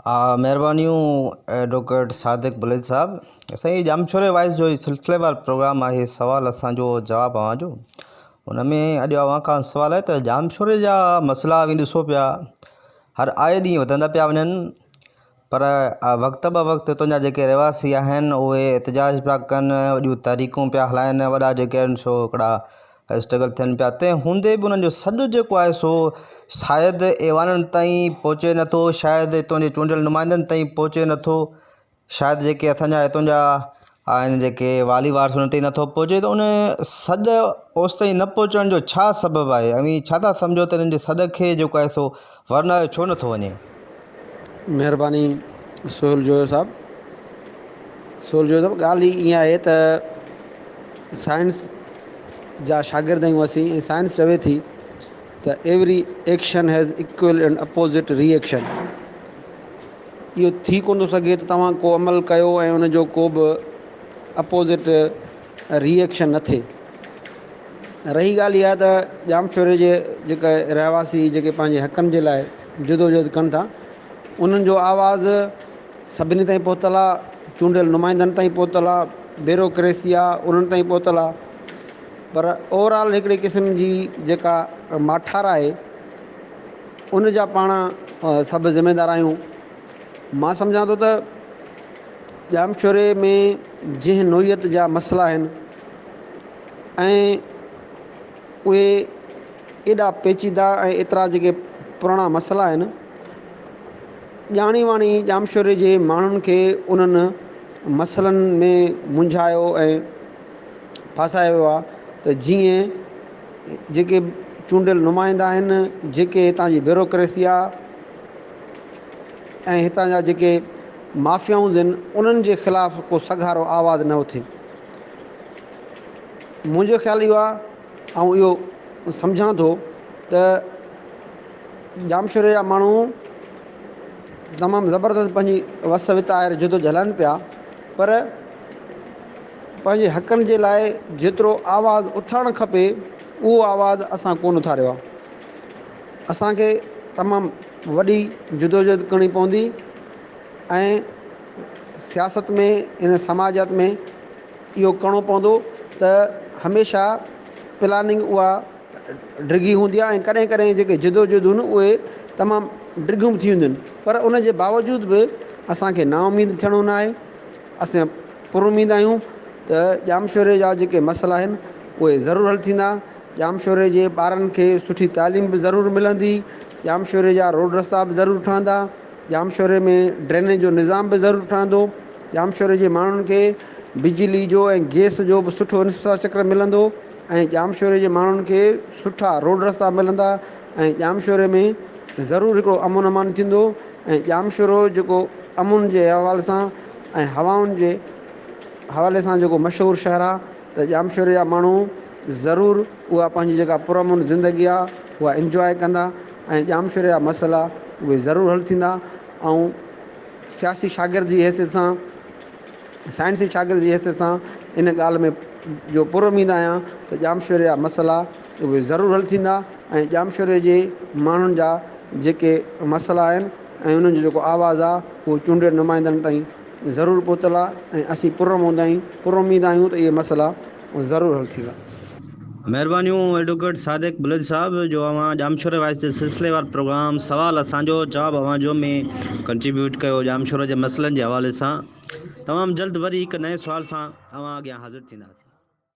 مهربانيون ايڊووڪيٽ صادق بلوچ صاحب. سائين ڄامشوري وائس جو هي سلسليوار پروگرام آهي سوال اسان جو جواب اوهان جو ان ۾ اڄ اوهان کان سوال آهي ته ڄامشوري جا مسئلا اوهين ڏسو پيا هر آئي ڏينهن وڌندا پيا وڃن پر وقت به وقت اتان جا جيڪي رهواسي آهن اهي احتجاج پيا ڪن وڏيون تحريڪون پيا هلائن وڏا جيڪي آهن سو هڪڙا اسٽرگل ٿين پيا تنهن هوندي به انهن جو سڏ جيڪو آهي سو شايد ايوانن تائين پهچي نٿو شايد هتان جي چونڊيل نمائندن تائين پهچي نٿو شايد جيڪي اسانجا هتان جا آهن جيڪي والي وارث انهن تائين نٿو پهچي ته ان سڏ اوستائين نه پهچڻ جو ڇا سبب آهي اوهين ڇا ٿا سمجهو ته انهن جي سڏ کي جيڪو آهي سو ورنايو ڇو نٿو وڃي؟ مهرباني سهيل جويو صاحب سهيل جويو صاحب ڳالهه ئي ائين آهي ته سائنس جا شاگرد آهيون اسين ۽ سائنس چوي ٿي ته every action has equal and opposite reaction اهو ٿي ڪونه ٿو سگهي ته توهان ڪو عمل ڪيو ۽ ان جو ڪو به اپوزٽ ري ايڪشن نه ٿئي رهي ڳالهه اها ته ڄامشوري جي جيڪي رهواسي جيڪي پنهنجي حقن جي لاء جدوجهد ڪن ٿا انهن جو آواز سڀني تائين پهتل آ، چونڊيل نمائندن تائين پهتل آ، بيروڪريسي آ انهن تائين پهتل آ پر اوور آل هڪڙي قسم جي جيڪا ماٺار آهي ان جا پاڻ سڀ ذميدار آهيون مان سمجهان ٿو ته ڄامشوري ۾ جنهن نوعيت جا مسئلا آهن ۽ اهي ايڏا پيچيده ۽ ايترا جيڪي پراڻا مسئلا آهن ڄاڻي واڻي ڄامشوري جي ماڻهن کي انهن مسئلن ۾ منجهايو ۽ ڦاسايو ويو آهي ته جيئن جيڪي چونڊيل نمائندا آهن جيڪي هتان جي بيوروڪريسي آهي ۽ هتان جا جيڪي مافيائون آهن انهن جي خلاف ڪو سگهارو آواز نه اٿي منهنجو خيال اهو آهي آئون اهو سمجهان ٿو ته ڄامشوري جا ماڻهو تمام زبردست پنهنجي وس وت آهر جدوجهد هلائن پيا پر پنهنجي حقن جي لاء جيترو آواز اٿارڻ کپي اهو آواز اسان ڪونه اٿاريو آهي اسانکي تمام وڏي جدوجهد ڪرڻي پوندي ۽ سياست ۾ ان سماجيات ۾ اهو ڪرڻو پوندو ته هميشه پلاننگ اها ڊگهي هوندي آهي ۽ ڪڏهن ڪڏهن جيڪي جدوجهدون اهي تمام ڊگهيون به ٿي وينديون آهن پر ان جي باوجود به اسانکي نا اميد ٿيڻو نه آهي اسين پر اميد آهيون ته ڄامشوري جا جيڪي مسئلا آهن اهي ضرور حل ٿيندا ڄامشوري جي ٻارن کي سٺي تعليم به ضرور ملندي ڄامشوري جا روڊ رستا به ضرور ٺهندا ڄامشوري ۾ ڊرينيج جو نظام به ضرور ٺهندو، ڄامشوري جي ماڻهن کي بجلي جو ۽ گئس جو به سٺو انفراسٽرڪچر ملندو ۽ ڄامشوري جي ماڻهن کي سٺا روڊ رستا ملندا ۽ ڄامشوري ۾ ضرور هڪڙو امن امان ٿيندو ۽ ڄامشورو جيڪو امن جي حوالي سان ۽ هوائن جي حوالي سان جيڪو مشهور شهر آهي ته ڄامشوري جا ماڻهو ضرور اها پنهنجي جيڪا پرامن زندگي آهي اها انجواء ڪندا ۽ ڄامشوري جا مسئلا اهي ضرور حل ٿيندا. آئون سياسي شاگرد جي حيثيت سان سائنسي شاگرد جي حيثيت سان ان ڳالهه ۾ جو پر اميد آهيان ته ڄامشوري جا مسئلا اهي ضرور حل ٿيندا ۽ ڄامشوري جي ماڻهن جا جيڪي مسئلا آهن ۽ انهن جو جيڪو آواز آهي اهو چونڊيل نمائندن تائين ضرور پهتل آهي ۽ اسين پر اميد آهيون ته اهي مسئلا ضرور حل ٿيندا. مهربانيون ايڊووڪيٽ صادق بلوچ صاحب جو اوهان ڄامشوري وائس جي سلسليوار پروگرام سوال اسان جو جواب اوهان جو ۾ ڪنٽريبيوٽ ڪيو ڄامشوري جي مسئلن جي حوالي سان تمام جلد وري هڪ نئين سوال سان اوهان اڳيان حاضر ٿينداسين.